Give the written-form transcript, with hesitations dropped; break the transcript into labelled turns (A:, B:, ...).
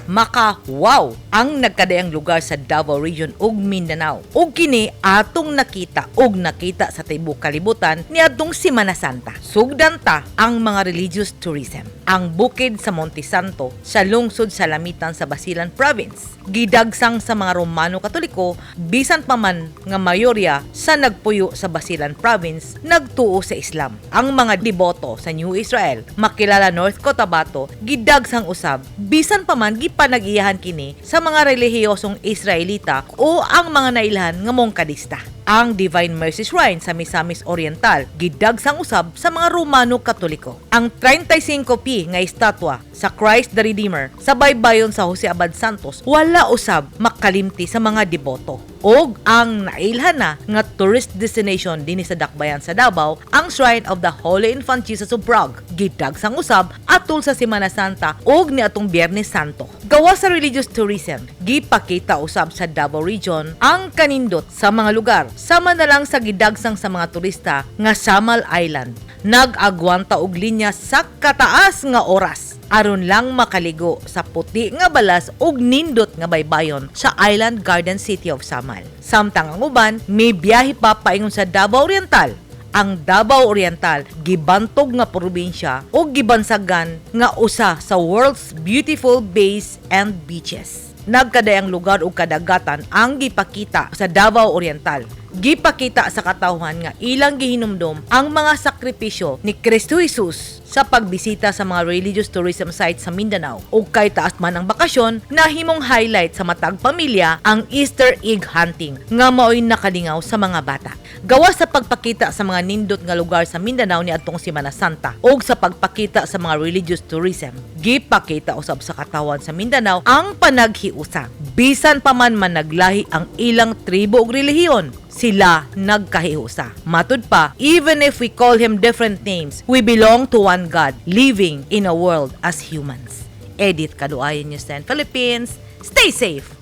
A: Maka-wow ang nagkadaiyang lugar sa Davao Region ug Mindanao. Ug kini atong nakita ug nakita sa tibuok kalibutan niadtong Semana Santa. Sugdan ta ang mga religious tourism. Ang bukid sa Monte Santo sa lungsod sa Lamitan sa Basilan Province. Gidagsang sa mga Romano Katoliko, bisan pa man nga mayorya sa nagpuyo sa Basilan Province nagtuo sa Islam. Ang mga deboto sa New Israel, makilala North Cotabato, gidagsang usab bisan pa man gipanag-iyahan kini sa mga relihiyosong Israelita o ang mga nailhan nga Mongkadista. Ang Divine Mercy Shrine sa Misamis Oriental gidagsang usab sa mga Romano Katoliko. Ang 35p nga estatwa sa Christ the Redeemer sa baybayon sa Jose Abad Santos wala usab makalimti sa mga deboto. Og ang nailhan na nga tourist destination dinhi sa Dakbayan sa Davao, ang Shrine of the Holy Infant Jesus of Prague, gidagsang usab atol sa Semana Santa og niadtong Biyernes Santo. Gawas sa religious tourism, gipakita usab sa Davao Region ang kanindot sa mga lugar, sama na lang sa gidagsang sa mga turista nga Samal Island. Nag-agwanta og linya sa kataas nga oras aron lang makaligo sa puti nga balas ug nindot nga baybayon sa Island Garden City of Samal. Samtang ang uban may biyahe pa paingon sa Davao Oriental. Ang Davao Oriental gibantog nga probinsya ug gibansagan nga usa sa world's beautiful bays and beaches. Nagkadaiyang lugar ug kadagatan ang gipakita sa Davao Oriental. Gipakita sa katawhan nga ilang gihinumdom ang mga sakripisyo ni Kristo Jesus sa pagbisita sa mga religious tourism sites sa Mindanao. Ug kay taas man ang bakasyon, nahimong highlight sa matag pamilya ang Easter egg hunting nga maoy nakalingaw sa mga bata. Gawas sa pagpakita sa mga nindot nga lugar sa Mindanao niadtong Semana Santa ug sa pagpakita sa mga religious tourism, gipakita usab sa katawhan sa Mindanao ang panaghiusa. Bisan pa man managlahi ang ilang tribo ug relihiyon, sila nagkahiusa. Matud pa, even if we call him different names, we belong to one God, living in a world as humans. Edith Kaduayan, News 10 Philippines. Stay safe!